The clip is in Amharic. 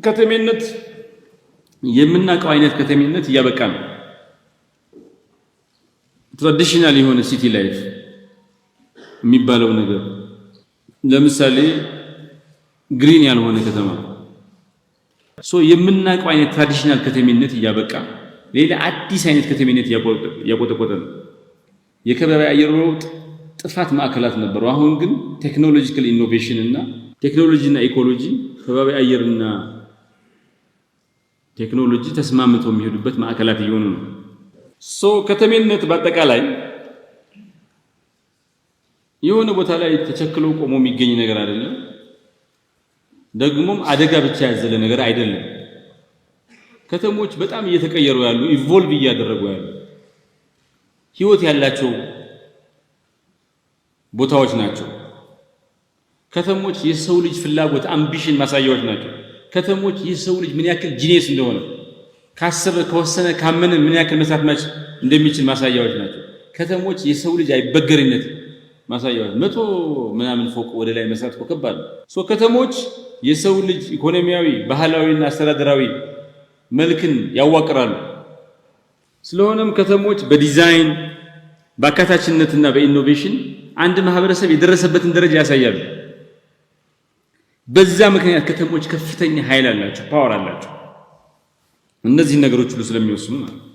ከተሜነት፣ የምናውቀው አይነት ከተሜነት እያበቃ ነው። Traditional የሆነ city life የሚባለው ነገር፣ ለምሳሌ green ያልሆነ ከተማ፣ so የምናውቀው አይነት traditional ከተሜነት እያበቃ ሌላ አዲስ አይነት ከተሜነት እያቆጠቆጠ ነው። የከባቢ አየር ለውጥ ጥፋት ማዕከላት ነበሩ። አሁን ግን technological innovation እና ቴክኖሎጂ እና ecology፣ ከባቢ አየርና ቴክኖሎጂ ተስማምተው የሚሄዱበት ማዕከላት እየሆኑ ነው። So ከተሜነት በአጠቃላይ የሆነ ቦታ ላይ ተቸክሎ ቆሞ የሚገኝ ነገር አይደለም። ደግሞም አደጋ ብቻ ያዘለ ነገር አይደለም። ከተሞች በጣም እየተቀየሩ ያሉ፣ evolve እያደረጉ ያሉ፣ ህይወት ያላቸው ቦታዎች ናቸው። ከተሞች የሰው ልጅ ፍላጎት፣ ambition ማሳያዎች ናቸው። ከተሞች የሰው ልጅ ምን ያክል genius እንደሆነ፣ ካሰበ፣ ከወሰነ፣ ካመነ ምን ያክል መስራት እንደሚችል ማሳያዎች ናቸው። ከተሞች የሰው ልጅ አይበገሪነት ማሳያዎች። 100 ምናምን ፎቅ ወደ ላይ መስራት እኮ ከባድ ነው። So ከተሞች የሰው ልጅ ኢኮኖሚያዊ፣ ባህላዊና አስተዳደራዊ መልክን ያዋቅራሉ። ስለሆነም ከተሞች በዲዛይን፣ በአካታችነትና በ innovation አንድ ማህበረሰብ የደረሰበትን ደረጃ ያሳያሉ። በዛ ምክንያት ከተሞች ከፍተኛ ኃይል አላቸው፣ power አላቸው። እነዚህን ነገሮች ሁሉ ስለሚወስኑ ማለት ነው።